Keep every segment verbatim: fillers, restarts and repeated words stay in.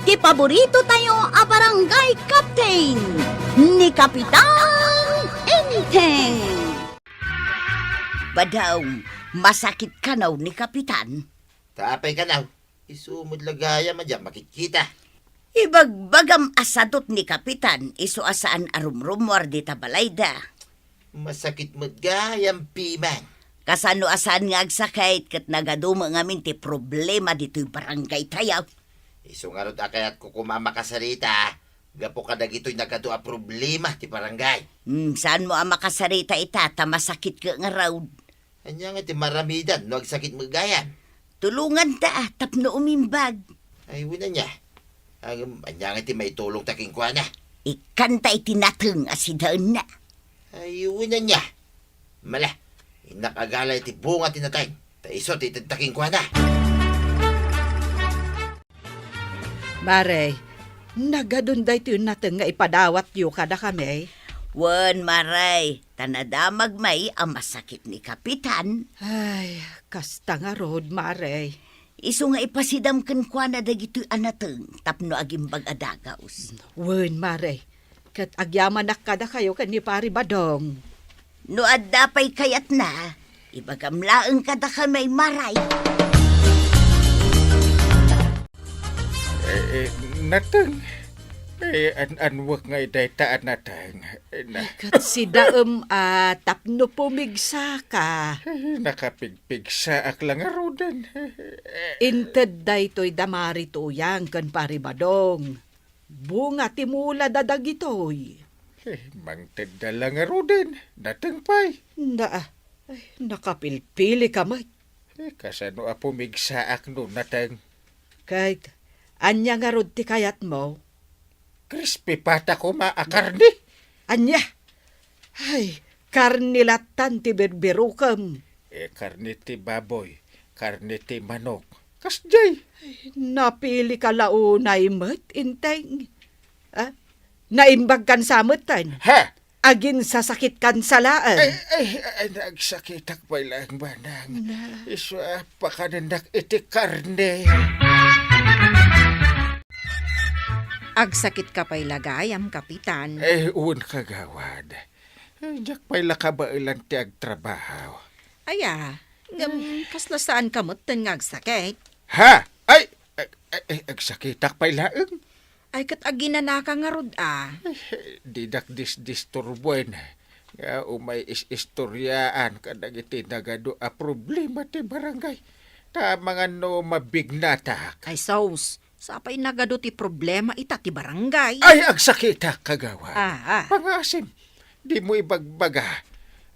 Ti paborito tayo a barangay captain, ni Kapitan Enteng. Badong, masakit kano ni Kapitan? Ta apay kano? Isu met la gayam a diak makitkita. Ibagbagam a sadut ni Kapitan, isu a saan a rumrumuar dita balayda. Masakit met gayam piman. Kasano a saan nga agsakit ket nagadu met ngamin ti problema ditoy barangay tayo? Isu ngarud a kayatko koma a makasarita gapu kadagitoy nagadu a problema ti barangay. Hmm, saanmo a makasarita ita ta masakit ket ngarud? Ania nga ti maramidan no agsakit met gayam? Tulonganta a tapno umimbag. Ay, wen ania. Ngem, ania nga ti maitulongta kenkuana? Ikkanta iti nateng a sidaenna. Ay, wen ania. Mala, innak agala iti bunga ti nateng, ta isu ti itedta kenkuana. Mare, nagadun daytoy nateng nga ipadawatyo kadakami? Wen, Mare, ta nadamag met a masakit ni Kapitan. Ay, kasta ngarud, Mare. Isu nga ipasidam kenkuana dagitoy a nateng tapno agimbag a dagaus. Wen, Mare, ket agyamanak kadakayo ken ni Pari Badong. No adda pay kayatna, ibagam laeng kadakami, Mare. Eh, eh, nateng. Eh, an-anwek nga dayta a nateng. Eh, na- Ay, ket sidaem a tapno pumigsaka. Eh, nakapigpigsaak la ngaruden. Inted daytoy da Mari Tuyang ken Pari Badong. Bunga ti mulada dagitoy. Eh, mangtedda la ngaruden, nateng pay. Na, ay, nakapilpilika met. Eh, kasano a pumigsaak no nateng? Ket, ania ngarud ti kayatmo? Crispy pata koma a karne. Ania? Ay, karne lattan ti birbirukem. Eh, karne ti baboy, karne ti manok. Kasdiay. Napilika la unay met, Enteng. Ah, naimbagkan sa metten. Ha? Aginsasakitkan sa laeng. Ay, ay, ay, nagsakitak pay laeng, Manang. Na. Isu a pakanennak iti karne. Agsakitka pay la gayam, Kapitan. Eh, wen, Kagawad. Eh, diak pay la kabaelan ti agtrabaho. Aya, ngem kasla saanka metten nga agsakit? Ha? Ay, ay, ay, ay, agsakitak pay laeng. Ay, ket aginanaka ngarud a. Eh, didak disdisturbuen nga umay is-istoriaan kadagiti nagadu a problema ti barangay. Ta amangan no mabignatak. Ay, sus, sapay nagadu ti problema ita ti barangay. Ay, agsakitak, Kagawad. Ah, ah. Pangasim, dimo ibagbaga,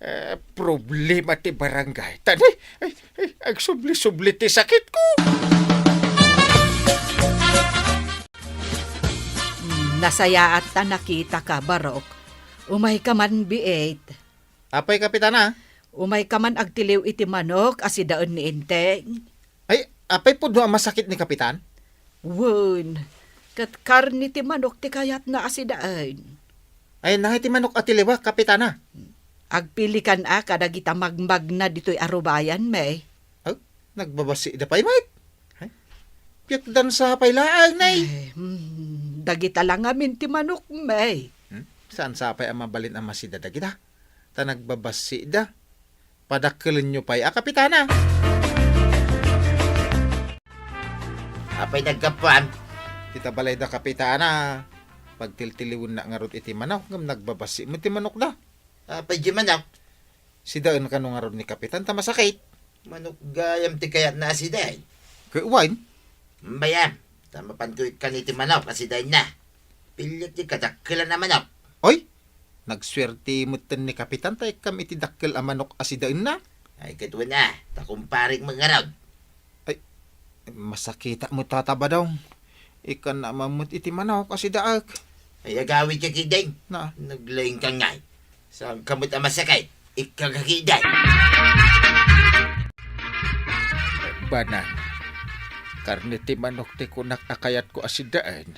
eh, problema ti barangay. Ta, ay, ay, ay, agsubli-subli ti sakitko. Nasayaat ta nakitaka, Barok. Umayka man biit. Apay, Kapitana? Umayka man agtiliw iti manok a sidaen ni Enteng. Ay, apay pudno a masakit ni Kapitan? Wen, ket karne ti manok ti kayatna a sidaen. Ay, nangay ti manok a tiliwak, Kapitana? Agpilikan a kadagita magmagna ditoy a rubayanmi. Ay, nagbabasida pay met. Ay, piekdan sa pay laeng, nay. Ay, hmm, dagita la ngamin ti manokmi. Hmm? Saan sa pay a mabalin a masida dagita? Ta nagbabasida. Padakkelenyo pay a, Kapitana. Apay naggapuam? Ita balayda, Kapitana. Pagtiltiliwenna ngarud iti manok, ngem nagbabassi met ti manokda. Apay di manok? Sidaen kano ngarud ni Kapitan ta masakit. Manok gayam ti kayatna a sidaen. Ket wen? Bayam, ta mapanko ikkan iti manok a sidaenna. Pillit ti kadakkelan a manok. Oy, nagsuerte metten ni Kapitan ta ikkam iti dakkel a manok a sidaenna. Ay, ket wen a, ta kumparik met ngarud. Ay, masakitak met, Tata Badong. Ikkan a mammet iti manok a sidaek. Ay, agawidka ketdin. Na. Naglaingka ngay. Saanka met a masakit? Ikka ketdin. Banang, karne ti manok ti kunak a kayatko a sidaen.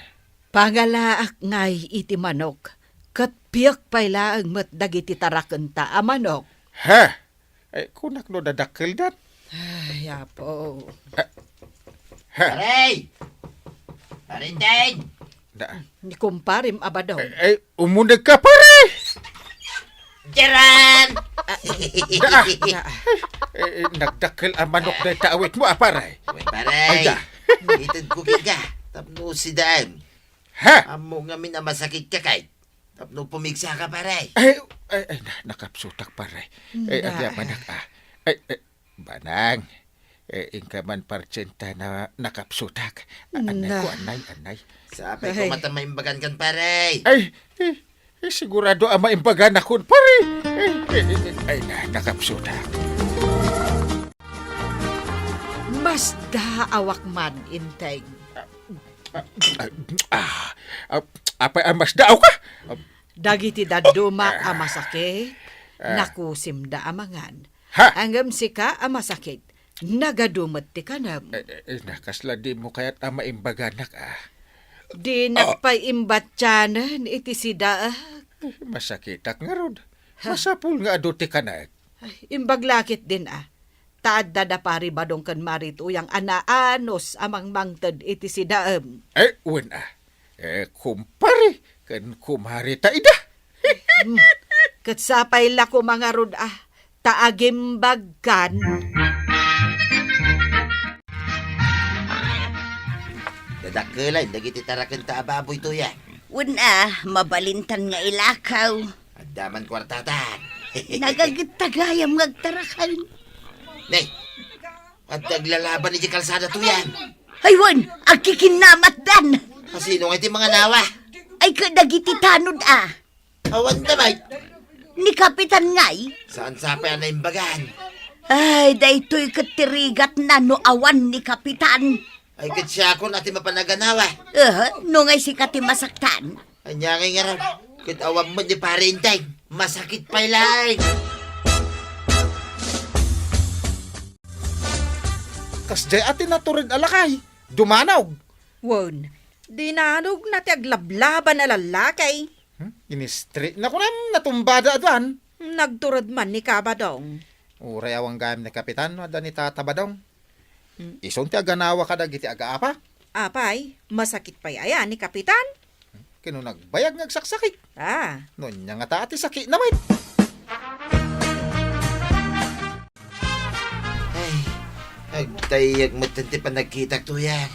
Pangalaak ngay iti manok, ket piek pay laeng met dagiti tarakenta a manok. Ha? Ay, kunak no dadakkeldan. Ay, Apo. Ah, ha? Aray! Pare Enteng! Da. Ni kumparem a Badong. Eh, eh, umuneg ka, pare! Diaran! Da. Eh, eh, nagdakkel a manok dayta awitmo, a, pare. Uy, pare. Ay, da. Itedko kenka tapno sidaem. Ha? Ammom ngamin a masakitka ket tapno pumigsaka, pare. Ay, ay, ay, na-, nakapsutak, pare. Ay, na- adi a manak, a. Ay, ay, Banang, eh, inka man partienta na nakapsutak. A-, anay ko, anay, anay. Sapay ko met a maimbagankan, pare. Ay, eh, eh, sigurado a maimbaganakon, pare. Ay, eh, eh, eh, ay, na-, nakapsutak. Masdaawak man, Enteng. Ah, ah, ah, ah, apay a masdaawka? Dagiti dadduma a masakit, nakusimda a mangan. Ha? Ngem sika a masakit, nagadu met ti kanem. Eh, eh, eh, na, kasla dimo kayat a maimbaganak, a. Dinak pay imbattianen iti sidaek. Eh, masakitak ngarud. Ha? Masapul nga adu ti kanek. Ay, imbag la ketdin, a. Ta adda da Pari Badong ken Mari Tuyang a naanus a mangmangted iti sidaem. Eh, wen, a. Eh, kumpare ken kumareta ida. Hmm. Ket sapay la koma ngarud, a, ta agimbagkan. Dadakkelay dagiti tarakenta a baboy, Tuyang. Wen, a, mabalintan nga ilakaw. Adda man kuartatan. Nagagetta gayam nga agtarakan. Nay, adda aglalaban iti kalsada, Tuyang. Ay, wen, agkikinnamatdan. Asino nga iti manganawa? Ay, kadagiti tanod, a. Awan da met. Ni Kapitan ngay? Saan sapay a naimbagan? Ay, daytoy ket ti rigatna no awan ni Kapitan. Ay, ket siakon a ti mapan a ganawa. Aha, no ngay sika ti masaktan. Ania ngay ngarud, ket awan met ni Pare Enteng. Masakit pay laeng. Kasdiay a ti natured a lakay, dumanog. Wen, dinanogna ti aglablaban a lallaki. Hmm? Inistrik na kunam, natumbada aduan. Nagtured man ni Kabadong. Uray awan gayam ni Kapitan, no adda ni Tata Badong. Hmm. Isun ti aganawa kadagiti agaapa? Apay, masakit pay aya ni Kapitan? Ken no nagbayag nga agsaksakit. Ah. No ania ngata ti sakitna met? Ay, agtayyag met ti panagkitak, Tuyang.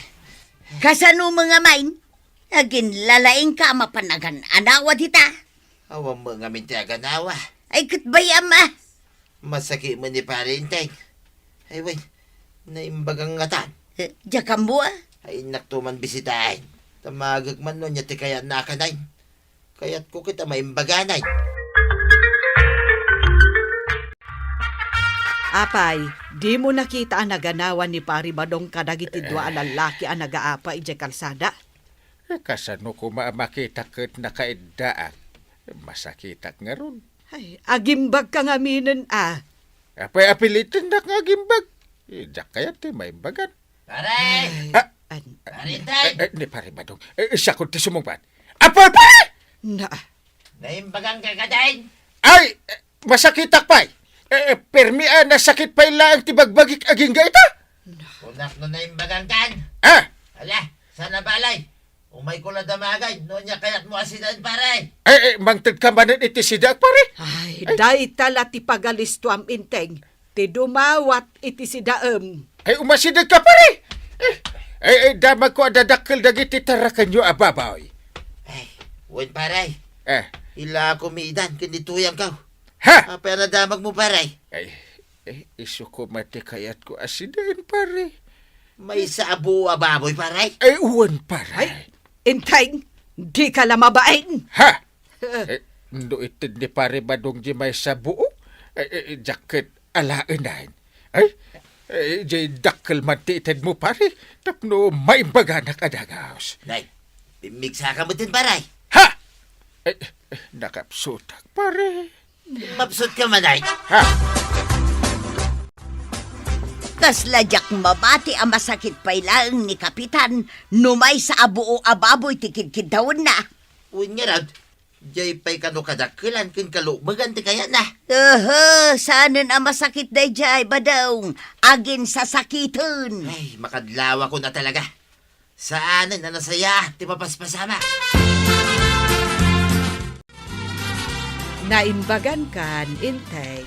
Kasano met ngamin? Aginlalaingka a mapan agan-anawa dita? Awan met ngamin ti aganawa. Ay, ket bay-am, a. Masakit met ni Pare Enteng. Ay, wen, naimbagan ngatan. Eh, diak ammo, a. Ay, innakto man bisitaen. Tamagek man no ania ti kayatna a kanen. Kayatko ket a maimbaganay. Apay, dimo nakita a naganawa ni Pari Badong kadagiti dua a lallaki a nagaapa idiay kalsada? Eh, kasano koma a makitak ket nakaiddaak? Masakitak ngarud. Ay, agimbagka ngaminen, a. Apay a pilitendak nga agimbag? Eh, diak kayat ti maimbagan. Pare! Ay, ah, an-, Pare Enteng! Eh, eh, ni Pare Badong. Eh, siakon ti sumungbat. Apay, pare! Na. Naimbaganka kadin? Ay, eh, masakitak pay. Eh, eh, permi a nasakit pay laeng ti bagbagik agingga ita. Kunak no naimbagankan. Ah! Ala, saan a balay? Umayko la damagay, no ania kayatmo a sidaen, pare? Eh, eh, mangtedka manen iti sidaek, pare. Ay, ay, dayta la ti pagalistuam, Enteng, ti dumawat iti sidaem. Ay, umasidegka, pare. Eh, eh, eh, damagko a dadakkel dagiti tarakenyo a baboy. Ay, wen, pare. Eh. Ilakom idan ken ni Tuyangko. Ha? Apay a nadamagmo, pare? Ay, eh, isu koma ti kayatko a sidaen, pare. Maysa a buo a baboy, pare? Ay, wen, pare. Ay, Enteng, dika la mabain. Ha? Eh, no ited ni Pare Badong di maysa buo, eh, eh, diak ket alaenan. Ay, eh, di dakkel man ti itedmo, pare, tapno maimbaganak a dagus. Nay, pimmigsaka metten, pare. Ha? Eh, eh, nakapsutak, pare. Mapsutka man, ay. Ha? Kasla diak mabati a masakit pay laeng ni Kapitan no maysa a buo a baboy ti kidkiddawenna. Wen ngarud, diay pay kano kadakkelan ken kalumegan ti kayatna. Aha, saanen a masakit daydiay, Badong. Aginsasakiten. Ay, makadlawakon a talaga. Saanen a nasaya ti mapaspasama. Naimbagan kan, Inteng?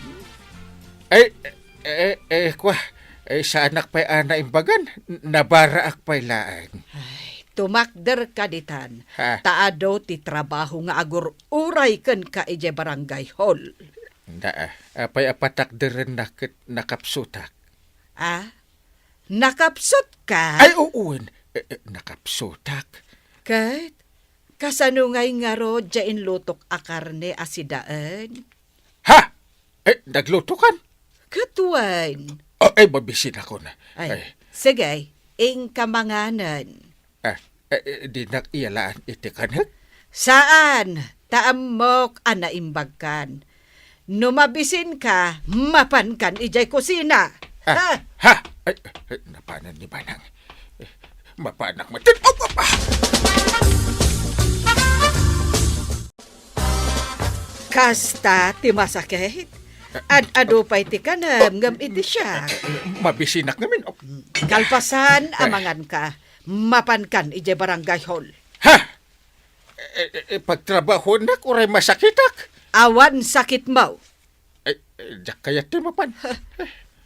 Eh, eh, eh, kwa, eh, saanak pay a naimbagan. N-, nabaraak pay laeng. Ay, tumakder ka ditan. Ha? Ta adu ti trabaho nga agur-uray kenka idiay barangay hall. Na, ah, apay a patakderennak ket nakapsutak? Ah? Nakapsut ka? Ay, uwen. Eh, eh, nakapsutak. Ket, kasano ngay ngarud diay inlutok a karne a sidaen? Ha? Eh, naglutokan? Ket wen. Oh, ay, mabisinakon. Ay, ay. Sige, inka manganen. Ah, eh, eh, dinak iyalaan iti kanek? Saan, ta ammok a naimbagkan. No mabisinka, mapankan idiay kusina. Ah, ha? Ha? Ay, ay, napanan ni Banang. Eh, mapanak met. Oh, apa? Kasta ti masakit? Ad-adu pay ti kanem ngem iti siak. Mabisinak ngamin. Kalpasan, eh, amangan ka. Mapankan idiay barangay hall. Ha? Eh, eh, eh, pagtrabahonak uray masakitak? Awan sakitmo. Eh, eh, diak kayat ti mapan.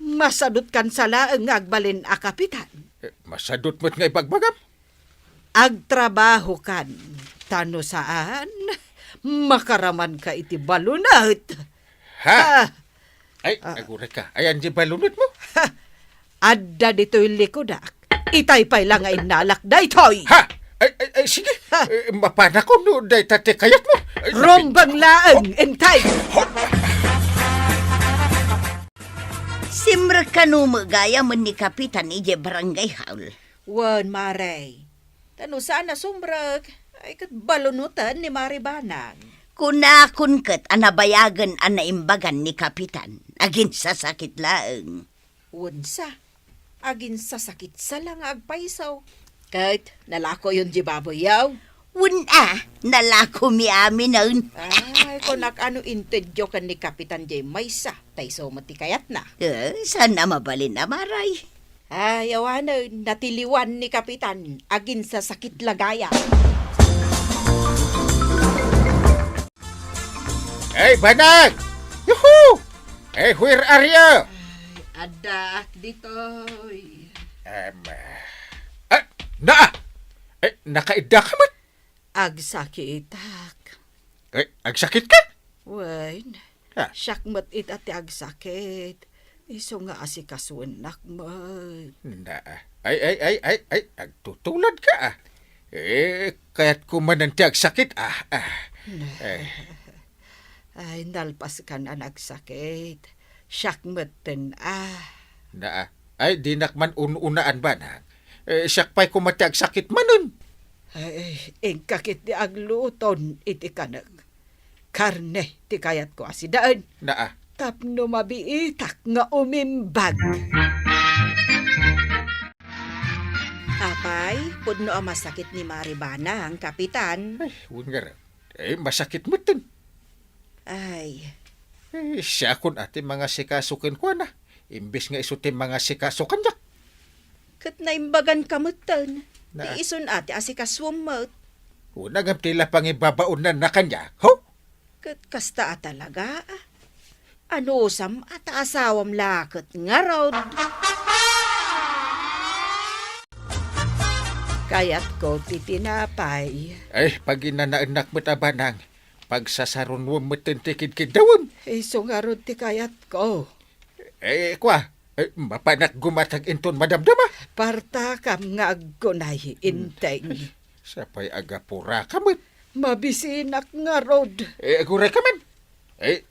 Masadutkan sa laeng nga agbalin a kapitan. Eh, masadut met nga ibagbagam. Agtrabahokan, ta no saan, makaramanka iti balunot. Ha? Ah. Ay, ah, aguray ka. Ayan di balunotmo? Ha! Adda ditoy likudak. Itay pay la nga innalak daytoy. Ha! Ay, ay, ay, sige. Ha! Eh, mapanakon no dayta ti kayatmo. Ay, rumbeng laeng, intay. Ho! Simrek kano met gayam ni Kapitan idiay barangay hall. Wen, Mare. Ta no saan a sumrek, ay ket balunoten ni Mare Banang. Kunakon ket a nabayagen a naimbagan ni Kapitan. Aginsasakit laeng. Wensa, aginsasakit sa la nga agpayso. Ket nalakoyon di baboyyo? Wen a, nalakomi aminen. Ay, kunak a no intedyo ken ni Kapitan diay maysa, ta isu met ti kayatna. Eh, saan a mabalin a Mare? Ay, awanen, natiliwan ni Kapitan, aginsasakit la gayam. Hey, Banang! Yuhu! Hey, where are you? Ay, addaak ditoy. Em, ah, na! Eh, nakaidda ka met? Agsakitak. Eh, agsakit ka? Wen, ah, siak met ita ti agsakit. Isu nga asikasuennak met. Na, ay, ay, ay, ay, ay, agtutulad ka, ah. Eh, kayatko manen ti agsakit, ah, ah. Na. Eh. Ay, nalpaskan a nagsakit. Siak metten, ah. Na, ay, dinak man un-unaan, Banang. Eh, siak pay koma ti agsakit manen. Ay, inka ketdi agluton iti kanek. Karne ti kayatko a sidaen. Naa. Tapno mabiitak nga umimbag. Apay, pudno a masakit ni Mare Banang, Kapitan. Ay, wen ngarud. Eh, masakit metten. Ay. Eh, siakon a ti mangasikaso kenkuana. Imbes nga isu ti mangasikaso kaniak. Ket naimbagan ka metten. Na. Ti isun a ti asikasuem met. Una ngem ti la pangibabaonnanna kaniak, ho? Ket kasta a talaga, a. Anusam a ta asawam la ket ngarud. Kayatko ti tinapay. Ay, paginanaennak met a Banang. Pagsasarunwem metten ti kidkiddawem. Isu ngarud ti kayatko. Eh, kwa, eh, mapanak gumatag inton madamdama. Partakam nga aggunay, hmm, Inteng. Sapay agapuraka met. Mabisinak ngarud. Eh, aguray ka man. Eh,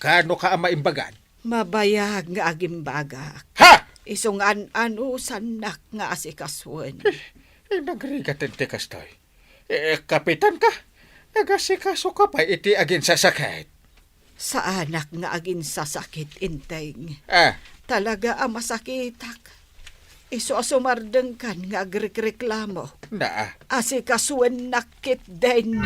kano ka a maimbagan? Mabayag nga agimbagak. Ha? Isu nga an-anusannak nga asikasuen. Eh, eh, nagrigaten ti kastoy. Eh, kapitan ka? Nagasikaso ka pay iti aginsasakit? Saanak nga aginsasakit, Inteng. Ah. Talaga a masakitak. Isu a sumardengkan nga agrikreklamo. Naa. Asikasuennak ketdin.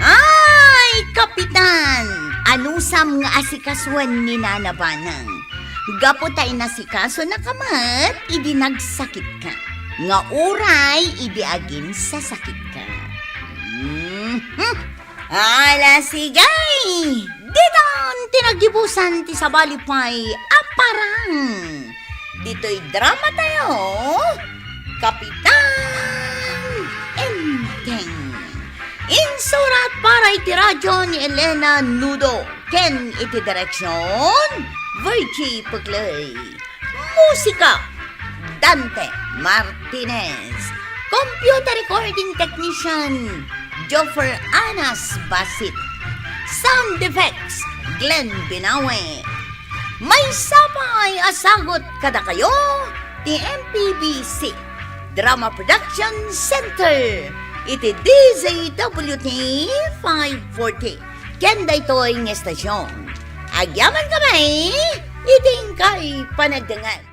Ay, Kapitan! Anusam nga asikasuen ni Nana Banang? Gapu ta inasikasonaka met idi nagsakitka, nga uray idi aginsasakitka. Mhm. Ala, sige! Ditan ti naggibusan ti sabali pay a parang. Ditoy drama tayo, Kapitan Enteng. Insurat para iti radyo ni Elena Nudo ken iti direksyon, Virgie Puclay. Musika, Dante Martinez. Computer recording technician, Joffer Anas Basit. Sound effects, Glenn Binawe. Maysa pay a sagut kadakayo ti M P B C Drama Production Center iti D Z W T five forty. Ken daytoy nga estasyon, agyamankami iti inkay panagdengngeg.